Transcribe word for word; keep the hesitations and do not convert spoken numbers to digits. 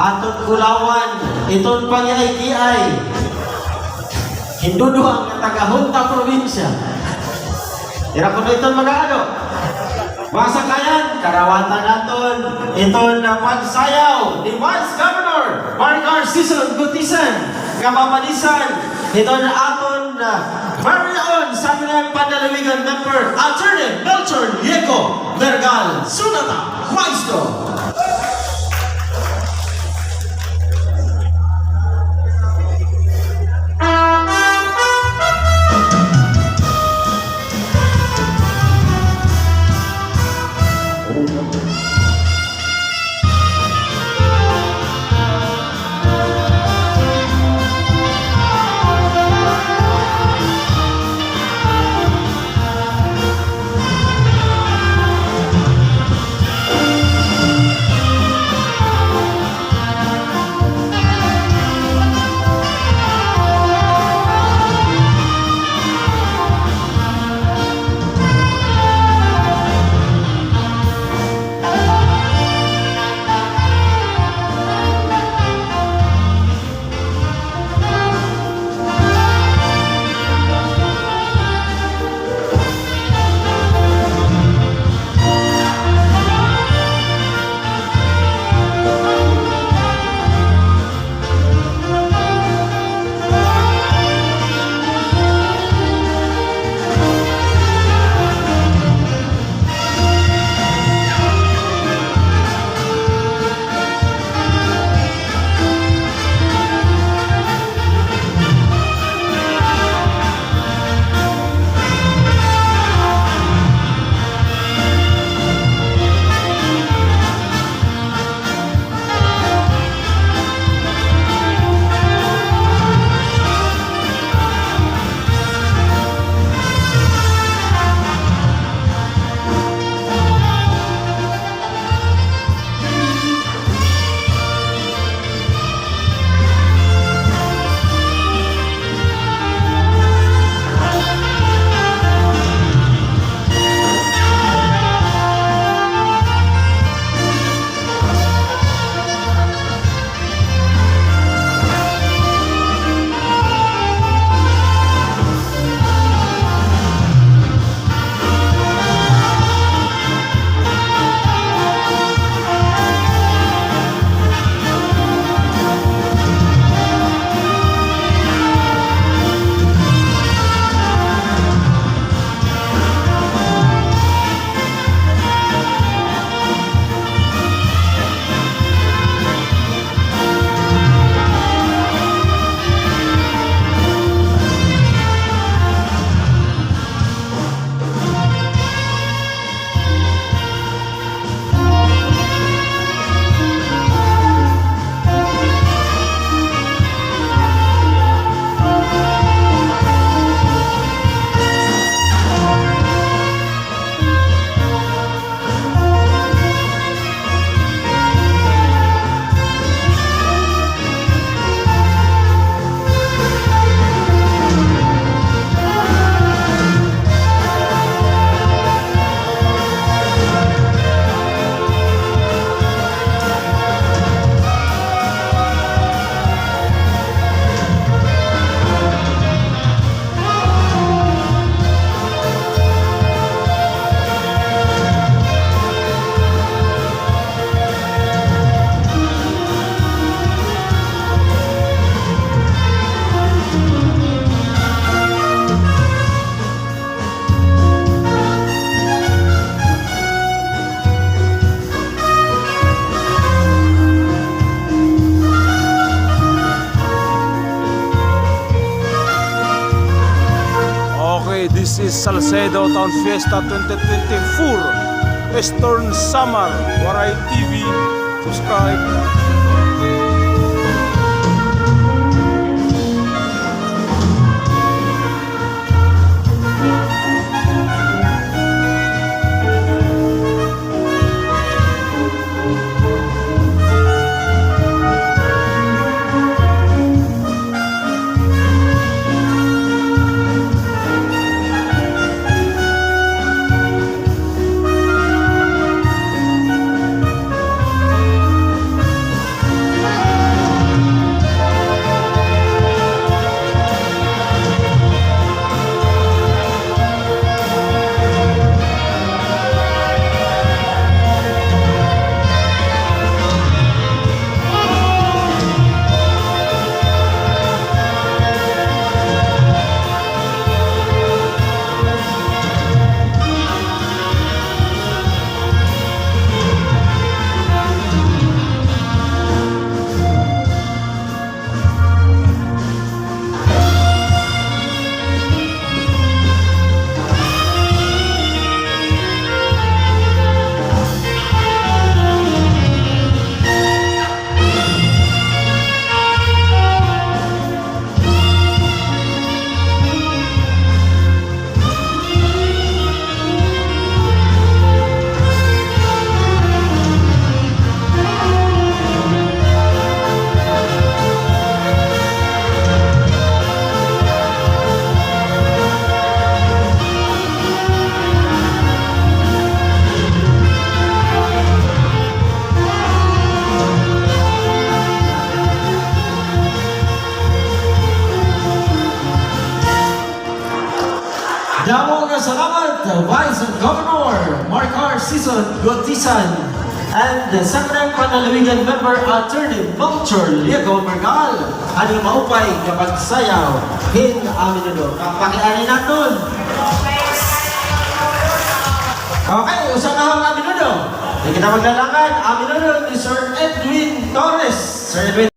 Aton kulawan, iton pangiay-kiay. Hinduduha nga taga-Junta Probinsya. Ira kuno iton mag-aado. Mga sakayan, karawatan naton iton pagsayaw ni Vice Governor Maricar Sison Gutison nga mapanisan hiton aton, ah, very own Sangguniang Panlalawigan member, Attorney Melchor Yeko Vergal. Sugad na, maestro. Okay, this is Salcedo Town Fiesta twenty twenty-four, Eastern Samar, Waray T V, subscribe. Mga salamat, Vice Governor Mark R. Sison Gotisan, and Sangguniang Panlalawigan Member Attorney Melchor Liago Mergal. Ano maupay nga pagsayaw hin aminudo? Pakiani naton. Okay, usa na ho an aminudo. Di kita maglalangan, aminudo ni Sir Edwin Torres. Sir Edwin.